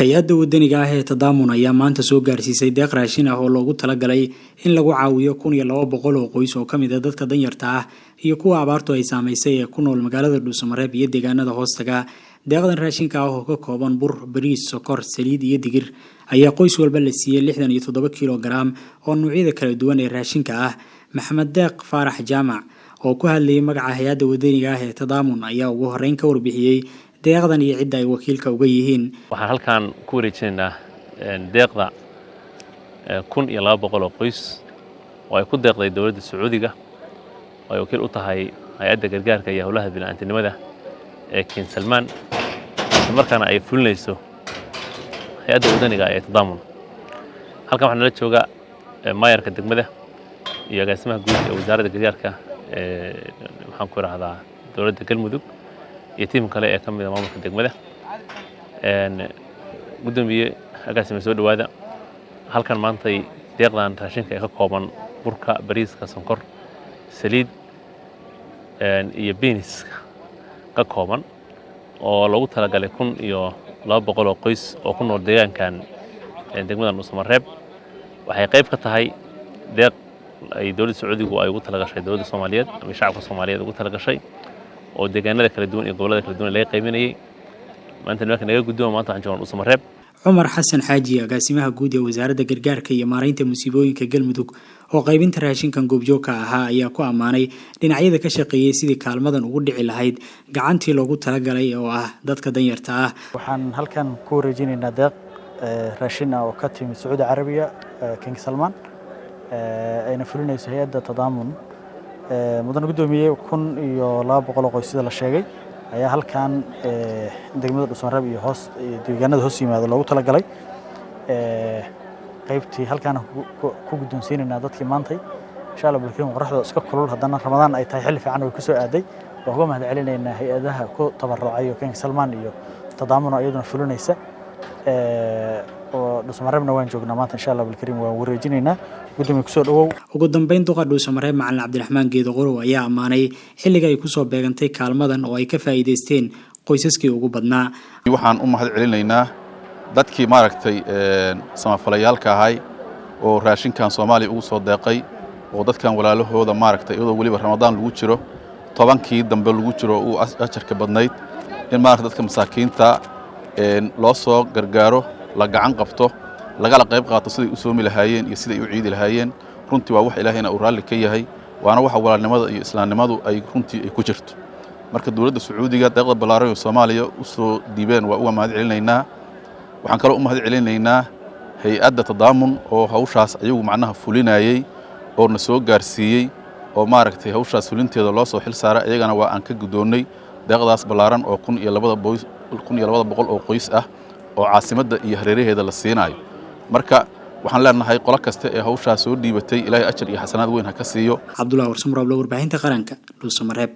Hay-adda wadaniga ah ee Tadaamun ayaa maanta soo gaarsiisay deeq raashin ah oo loogu talagalay in lagu caawiyo 1200 oo qoys oo ka mid ah dadka danyarta ah iyo kuwa abaartu ay saamaysay ee ku nool magaalada Dhuusamareeb iyo deegaanada hoostaga. Deeqdan raashinka ah oo ka kooban bur, bariis, sokor, saliid iyo digir ayaa qoys walba la siiyey 67 kilogaram oo noocyada kala duwan ee raashinka ah. Maxamed Deeq Faarax Jaamac oo ku hadlayay magaca hay-adda wadaniga ah ee Tadaamun ayaa ugu horreyn ka warbixiyey deeqdan iyo cidda ay wakiilka uga yihiin. Waxaan halkan ku wareejinaynaa deeqda 1200 oo qoys oo ay ku deeqday dowladda Sacuudiga oo ay wakiil u tahay hay-adda gargaarka iyo howlaha bini'aadantinimada ee King Salmaan, isla markaana ay fulinayso hay-adda wadaniga ee Tadaamun. Halkan waxaa nala jooga maayarka degmada iyo agaasimaha guud ee wasaaradda gargaarka ee, maxaan ku idhahdaa, dowladda Galmudug iyo tiim kale ee ka mid ah maamulka degmada. Gudoomiye, agaasime, soo dhowaada. Halkan maantay deeqdan raashinka ee ka kooban burka, bariiska, sonkor, saliid iyo beans ka kooban oo loogu talagalay 1200 oo qoys oo ku nool deegaankan degmada Dhuusamareeb waxay qayb ka tahay deeq ay dowladda Sacuudigu ay ugu talagashay dowladda Soomaaliyeed ama shacabka Soomaaliyeed ugu talagashay oo deegaanada kala duwan iyo gobollada kala duwan laga qaybinayay. Maanta nimanka naga guddooma, maanta waxaan joognaa Dhuusamareeb. Cumar Xasan Xaaji, agaasimaha guud ee wasaaradda gargaarka iyo maaraynta musiibooyinka Galmudug oo qaybinta raashinkan goobjoogka ahaa, ayaa ku ammaanay dhinacyada ka shaqeeyey sidii kaalmadan ugu dhici lahayd gacantii loogu talagalay oo ah dadka danyarta ah. Waxaan halkan ku wareejinaynaa deeq raashin ah oo ka timid Sacuudi Carabiya, King Salmaan, ayna fulinayso hay-adda Tadaamun. Mudan guddoomiye, 1200 oo qoys sida la sheegay ayaa halkan degmada Dhuusamareeb iyo hoos deegaanada hoos yimaada loogu talagalay. Qaybtii halkaan ku guddoonsiinaynaa dadkii maantay, insha Allah bulkeyn. Qoraxda iska kulul, haddana Ramadaan ay tahay, xilli fiican way ku soo aaday. Waan uga mahad celinaynaa hay-adaha ku tabarucay oo King Salmaan iyo Tadaamun oo iyaduna fulinaysa oo Dhuusamareebna waan joognaa maanta. Insha Allah bilkariim waan wareejinaynaa. Gudoomiye, kusoo dhawow. Ugu dambeyn, duqa Dhuusamareeb Macalin Cabdiraxmaan Geedo Qorow ayaa ammaanay xilliga ay kusoo beegantay kaalmadan oo ay ka faa'iidaysteen qoysaskii ugu badnaa. Waxaan u mahad celinaynaa dadkii, maaragtay, samafalayaalka ahay oo raashinkan Soomaaliya ugu soo deeqay oo dadkan walaalahooda, maaragtay, iyadoo weliba Ramadaan lagu jiro, 10kii dambe lagu jiro, uu ajarka badnayd in, maaragtay, dadka masaakiinta loo soo gargaaro, la gacan qabto, lagala qayb qaato siday u soomi lahaayeen iyo siday u ciidi lahaayeen. Runtii waa wax Ilaahayna uu raalli ka yahay, waana waxa walaalnimada iyo islaamnimadu ay runtii ay ku jirto. Marka dowladda Sacuudiga deeqda ballaaran oo Soomaaliya u soo dhiibeen waa uga mahad celinaynaa. Waxaan kaloo u mahad celinaynaa hay-adda Tadaamun oo hawshaas ayagu macnaha fulinayey oo na soo gaarsiiyey oo, maaragtay, hawshaas fulinteeda loo soo xil saaray. Ayagana waa aan ka guddoonnay deeqdaas ballaaran oo kun iyo labada boys 1200 oo qoys ah oo caasimadda iyo hareeraheeda la siinaayo. Marka waxaan leenahay qolo kasta ee hawshaas soo dhiibatay, Ilaahay ajar iyo xasanaad weyn ha ka siiyo. Cabdullahi Warsamroble, warbaahinta qaranka, Dhuusamareeb.